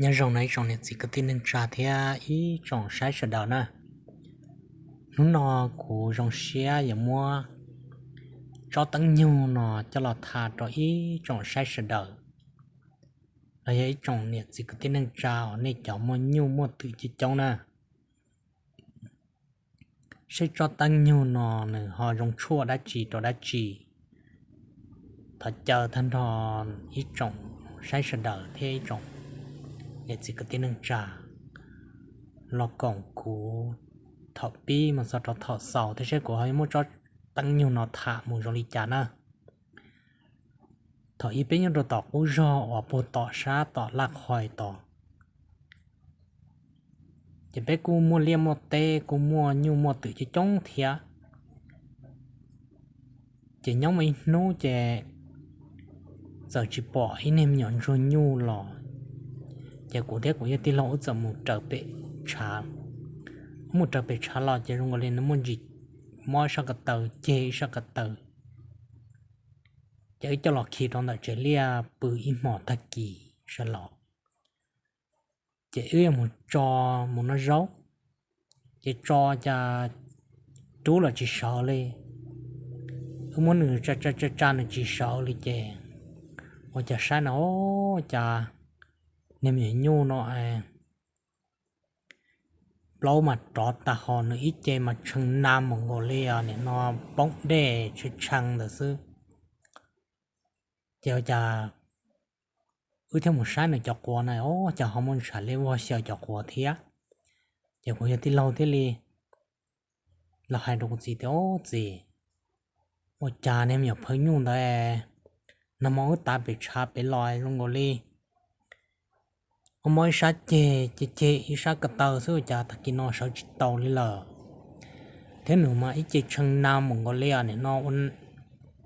Nyob zoo no ib tsoom niam txiv kwv tij neej tsa thiab ib tsoom saib sawv daws na. Hnub no kuv zoo siab yuav muab tsob teeb nyug no coj los tham rau ib tsoom saib sawv daws, los yog ib tsoom niam txiv kwv tij neej tsa uas nej cov muaj nyuj muaj twm coob coob na. Seb tsob teeb nyug no nws ho zoo tshuaj dab tsi rau dab tsi. Thov caw tag nrho ib tsoom saib sawv daws thiab ib tsoom niam txiv kwv tij neej tsa los koom kuv thaum pib mus txog rau thaum xaus thiab seb kuv ho muab tsob teeb nyug no tham mus zoo li cas na. Thaum ub peb nyob rau tom qub zog uas puag tom sab tom Laj Qhais tod, ces peb kuj muaj liaj muaj teb, kuj muaj nyuj muaj twm coob coob thiab. Ces nyob muaj ib hnub ces txawm tsis pom ib niag me nyuam ntsuag nyuj los, ces kuv thiab kuv yawg tij laug wb txawm mus raws pem tshav. Wb mus raws pem tshav los ces zoo nkaus li nws muaj ntsis mob ib sab ko taw, ceg ib sab ko taw. Ces wb coj los khi rau ntawm tsev liaj pw ib hmos tag kis sawv los, ces wb yuav mus tso mus noj zaub, ces tso cas rub los tsis sawv li. Wb muab nws tsa tsa tsa tsa nws tsis sawv li ces ua cas saib no, ua cas niag me nyuam nyuj no plaub mas rov tag, ho nws ib ce mas tshee na mus nkaus li nim no poob dej tshee tshee ntawd xwb. Ces ua cas wb thiaj mus saib nws cov quav na, ua cas ho muaj ntshav liab vog xyaw cov quav thiab. Ces kuv yawg tij laug thiaj li los hais rau kuv txiv tias, Au txiv, ua cas niag me nyuam phawj nyuj ntawd, nag hmo wb tav pem tshav pem los zoo nkaus li mob ib sab ceg, ceg ceg ib sab ko taw xwb, ua cas tag kis no sawv tsis tau li lawm. Thiab nws mas ib ce tshee na mus nkaus li nim no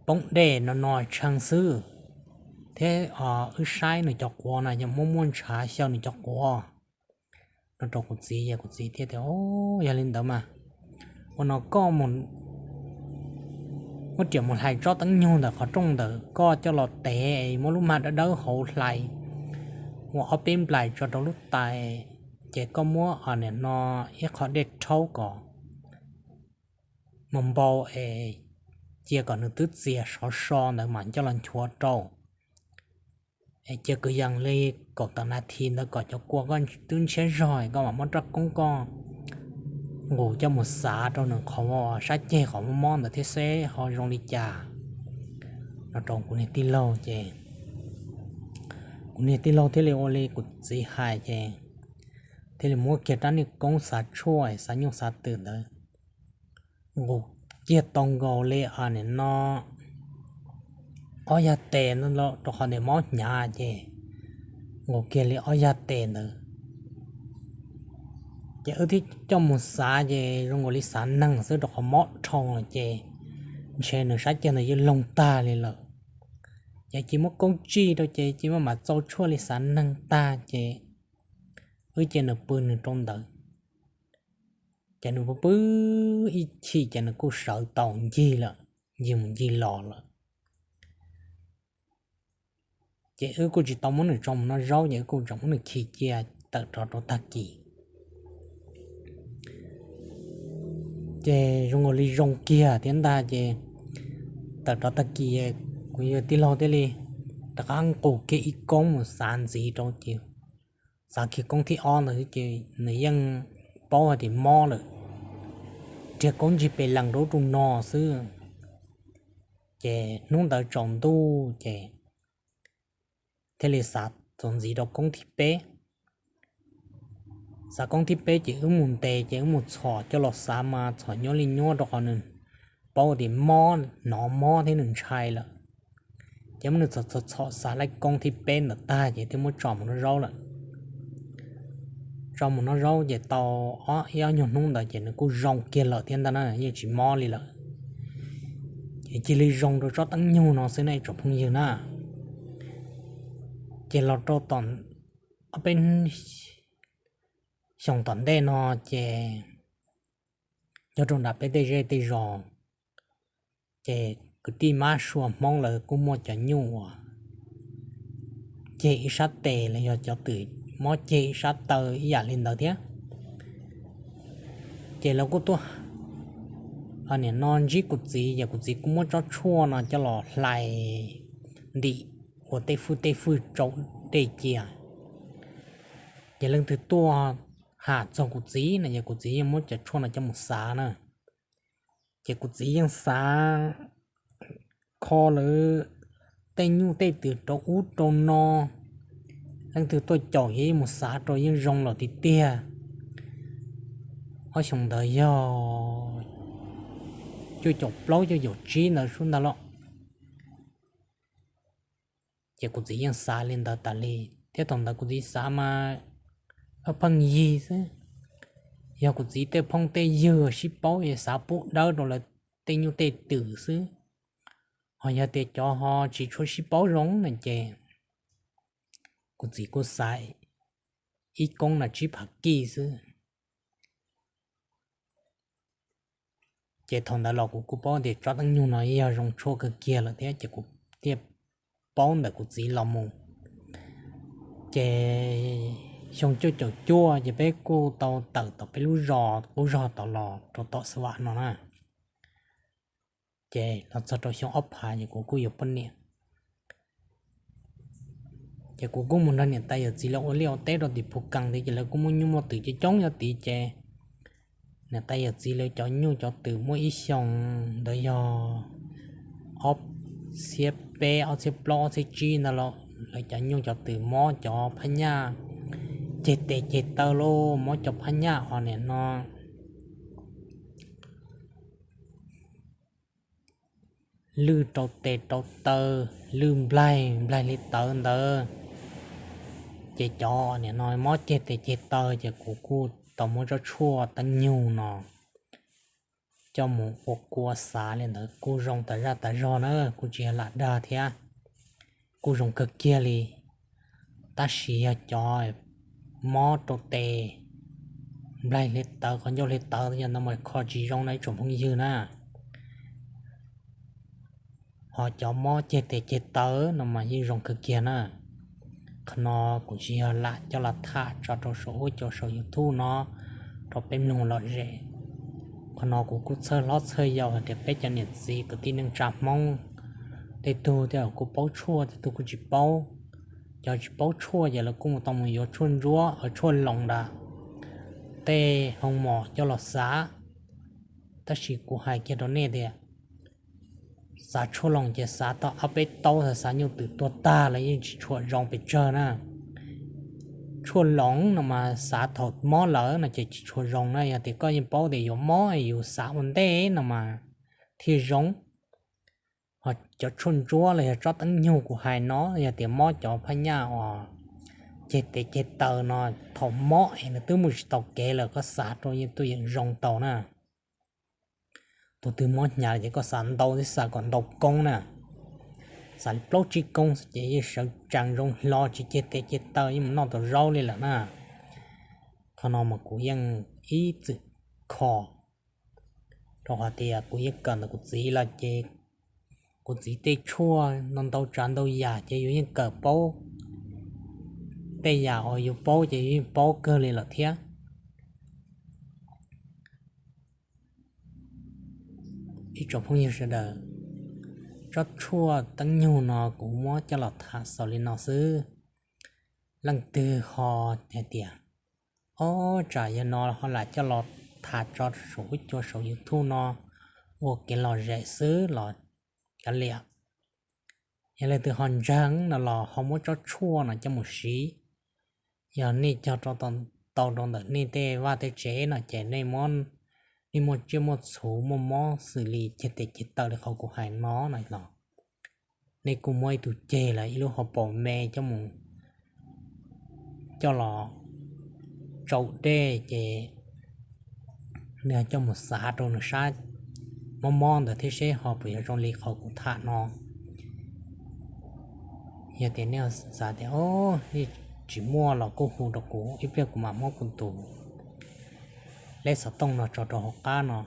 poob dej no no tshee xwb. Thiab wb saib nws cov quav na yog muaj muaj ntshav xyaw nws cov quav no rau kuv txiv, kuv txiv thiaj tias, Au, yog li ntawd mas ua no koj muab riam mus hlais tsob teeb nyug ntawm qhov rooj ntawm koj coj los tev, muab lub mag dawb dawb hauv hlais ua ob peb nplais tso rau lub tais, ces koj muab nim no ib qho dej rhaub kom mus npau es cia kom nws twb txias sov so ntawd mas coj los nchuav rau. Es cia kwv yees li kaum tawm nas this ntawd kom cov kua koj twb ntshiab zog, koj mam muab rab koob koj nqus coj mus xav rau nws qhov sab ceg qhov mob mob ntawd thiab seb ho zoo li cas no rau kuv niag tij laug. Ces kuv niag tij laug thiaj li ua li kuv txiv hais, ces thiaj li muab kiag rab niag koob xav tshuaj xav nyuj xav twm ntawd nqus kiag tau nkaus li nim no ob yag tes rau qhov ntawd mob hnyav, ces nqus kiag li ob yag tes ntawd. Ces wb thiaj coj mus xav, ces zoo nkaus li xav neeg xwb rau qhov mob dhau lawm, ces ntshe nws sab ceg ntawd yeej loog tag li lawm. Ces cia muab koob tsij rau, ces cia maj mam txaus tshuaj li xav neeg tag, ces wb cia nws pw nws rau ntawd. Ces nws pw pw ib chim ces nws kuj sawv tau ncig lawm, ncig mus ncig los lawm. Ces wb kuj tsis tau muab nws tso mus noj zaub, ces wb kuj tseem muab nws khi cia tawm rov rau tag kis. Ces zoo nkaus li zoo kiag thiab ntag, ces tawm rov tag kis kuv yawg tij laug thiaj li rov qab nqus kiag ib koob mus xav ntxiv rau, ces xav kiag koob thib ob ntawd ces nws yeej paub hais tias mob lawm, riag koob ntsig pes lees rau ub rau no xwb. Ces hnub ntawd tsaus ntuj ces thiaj li xav txuas ntxiv rau koob thib peb. Xav koob thib peb ces wb mus ntes, ces wb mus txhom coj los xav mas txhom nyuaj li nyuaj rau qhov nws paub tias mob, hnov mob thiab nws ntshai lawm. Ces muab nws txhom txhom txhom xav laib koob thib peb ntawd tag ces thiaj muab tso mus noj zaub lawm. Tso mus noj zaub ces tau ob ib ob nyuag hnub ntawd ces nws kuj zoo kiag lawm thiab ntag na, yeej tsis mob li lawm. Ces cia li zoo rau tsob teeb nyug no xwb na ib tsoom phooj ywg na. Ces los rau tom ob peb xyoo tom ntej no ces nyob rau nram peb tej zej tej zos, ces kwv tij mab sua Hmoob lawv kuj muaj cov nyuj uas ceg ib sab tes los yog cov twm mob ceg sab taw ib yam li ntawd thiab. Ces lawv kuj tuaj, nim no ntsib kuv txiv, ces kuv txiv kuj muab tsob tshuaj no coj los hlais ntim ua tej fwj tej fwj tsau dej cia. Ces leej twg tuaj ham txog kuv txiv no ces kuv txiv yeej muab cov tshuaj no coj mus xav na. Ces kuv txiv yeej xav kho lawv tej nyuj tej twm rau ub rau no. Leej twg tuaj caum ces yeej mus xav rau yeej zoo lawm tiag tiag. Ob xyoos ntawd yog cuaj caum plaub cuaj caum tsib ntawd sub ntag los. Ces kuv txiv yeej xav li ntawd tas li, thiab thaum ntawd kuv txiv xav mas pheej yig xwb. Yog kuv txiv tej phooj tej ywg sib paub es xav pub dawb rau lawv tej nyuj tej twm xwb. Ho yog tias cov ho tsis tshua sib paub zoo no ces kuv txiv kuj xav ib koob no tsib phav kij xwb. Ces thaum ntawd los kuv kuj paub tias tsob teeb nyug no yog zoo tshuaj kawg kiag lawm thiab ces kuv thiaj paub ntawm kuv txiv los mus. Ces xyoo cuaj caum cuaj ces peb kuj tau tawm tom peb lub zos qub zog tom los rau tom Xav Vam no na. Ces los txog rau xyoo ob phav ces kuv kuj yuav poj niam. Ces kuv kuj mus nrog niam tais yawm txiv lawv ua liaj ua teb rau tim Phu Kees tid ces lawv kuj muaj nyuj muaj twm coob coob nyob tid ces niam tais yawm txiv lawv cov nyuj cov twm muaj ib xyoo ntawd yog ob txhiab peb ob txhiab plaub ob txhiab tsib ntawd los lawv cov nyuj cov twm mob cov phab nyaj ceg tes ceg taw los mob cov phab nyaj os nim no lwj rau tes rau taw, lwj nplaig nplaig li tawv ntawd. Ces cov nim no mob ceg tes ceg taw ces kuv kuj tau muab tsob tshuaj teeb nyug no coj mus ua kua xav li ntawd kuj zoo tas zaj tas zog na, kuj tsis yog lam dag thiab, kuj zoo kawg kiag li. Tab sis yog cov mob rau tes, nplaig hliv tawv qhov ncauj hliv tawv yog ntawd mas kho tsis zoo na ib tsoom phooj ywg na. Ho cov mob ceg tes ceg taw no mas yeej zoo kawg kiag na. Qhov no kuv tsis yog lam coj los tham tso rau saum huab cua saum YouTube no rau peb mloog lom zem. Qhov no kuv kuj txhawj hlob txhawj yau hais tias peb cov niam txiv kwv tij neej tsa Hmoob tej tug thiab kuj paub tshuaj tej tug kuj tsis paub. Cov tsis paub tshuaj ces lawv kuj mus tau mus yuav tshuaj ntsuab tshuaj loos ntawm tej hoo mom coj los xav. Tab sis kuv hais kiag rau nej tias xav tshuaj loos ces xav tau ob peb taub xav xav nyuj twm tuag tag los yeej tsis tshua zoo pes tsawg na. Tshuaj loos no mas xav thaum mob lawm no ces tsis tshua zoo na, yog tias koj yeej paub tias yuav mob yus xav ua ntej no mas thiaj zoo. Ho cov tshuaj ntsuab los yog tsob teeb nyug kuv hais no yog tias mob cov phab nyaj uas ceg tes ceg taw no, thaum mob es nws twb mus tsis tau kev lawm koj xav rau yeej tuaj yeem zoo tau na. Tus twg mob hnyav ces koj xav ntau thiab xav kom ntau koob na, xav li plaub tsib koob xwb ces yeej sawv tsees zoo hlo tsis ceg tes ceg taw yeej mus noj tau zaub li lawm na. Qhov no mas kuv yeej ib txwm kho, rau qhov tias kuv yeej kawm ntawm kuv txiv lawm ces kuv txiv tej tshuaj ntau ntau tsav ntau yam ces yus yeej kawm paub, tej yam uas yus paub ces yus yeej paub kawg li lawm thiab. Ib tsoom phooj ywg sawv daws, tsob tshuaj teeb nyug no kuv muab coj los tham xaus li no xwb. Leej twg ho hais tias, ob, tsam yog no ho lam coj los tham tso saum huab cua saum YouTube no ua kev lom zem xwb los kav liam. Yog leej twg ho ntseeg no los ho muab tsob tshuaj no coj mus siv. Yog nej cog tau rau ntawm nej tej vaj tej tsev no ces nej muaj tsiaj muaj txhu muaj mob xws li ceg tes ceg taw li qhov kuv hais no no los nej kuj muab ib tug ceg los ib lub hauv paus me coj mus, coj los tsau dej ces nws coj mus xav rau nws sab mob mob ntawd thiab seb ho puas yuav zoo li qhov kuv tham no. Yog tias nej xav tias, o, tsis muaj los kuj hu rau kuv, ib pliag kuv mam muab kuv tus leb xov tooj no tso rau hauv qab no.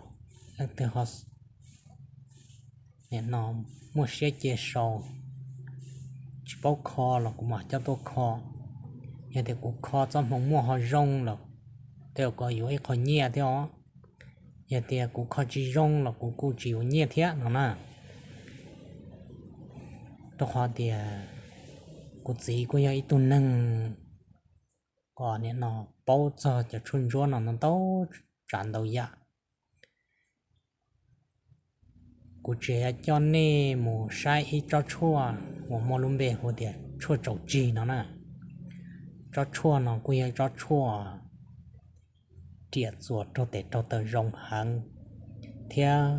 Leej twg ho muaj siab cia sau, tsis paub kho los kuv mam coj tuaj kho. Yog tias kuv kho txoj hmoo muaj ho zoo los tej zaum kuj yuav ib qho nyiaj thiab os. Yog tias kuv kho tsis zoo los kuv kuj tsis yuav nyiaj thiab no na. Rau qhov tias kuv txiv kuj yog ib tug neeg uas nim no paub txog cov tshuaj ntsuab no ntau tsav ntau yam. Kuv tseem yuav coj nej mus saib ib tsob tshuaj uas muaj lub npe hu tias tshuaj tsaus tsig no na. Tsob tshuaj no kuj yog tsob tshuaj riam txuas raug tes raug taw zoo heev, thiab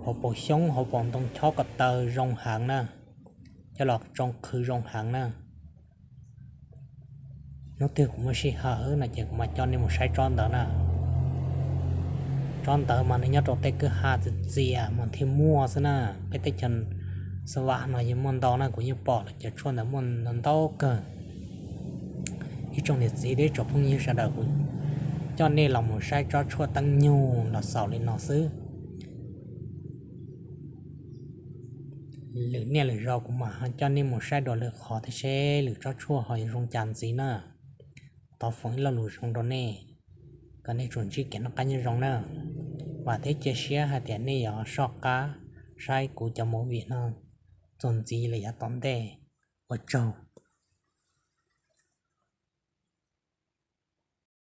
hauv paus xyoob hauv paus ntoo chob ko taw zoo heev na, coj los tsoo qhwv zoo heev na. Hnub twg kuv muaj sij hawm no ces kuv mam coj nej mus saib tsob ntawd na. Tsob ntawd mas nws nyob rau tej kwj ha txias txias mas thiaj muaj xwb na. Peb teb chaws Xas Vas no yeej muaj ntau na, kuv yeej pom lawv cov tshuaj ntawd muaj ntau kawg. Ib tsoom niam txiv thiab tsoom phooj ywg sawv daws, kuv coj nej los mus saib tsob tshuaj teeb nyug los xaus li no xwb. Lwm niaj lwm zaus kuv mam coj nej mus saib dua lwm qhov thiab seb lwm tsob tshuaj ho yuav zoo cas ntxiv na. Thov foom ib lo lus zoo rau nej, kom nej tsuas ntsib kev noj qab nyob zoo na. Vam thiab cia siab hais tias nej yuav soj qab saib kuv cov movie no txuas ntxiv lawm yav tom ntej. Ua tsaug.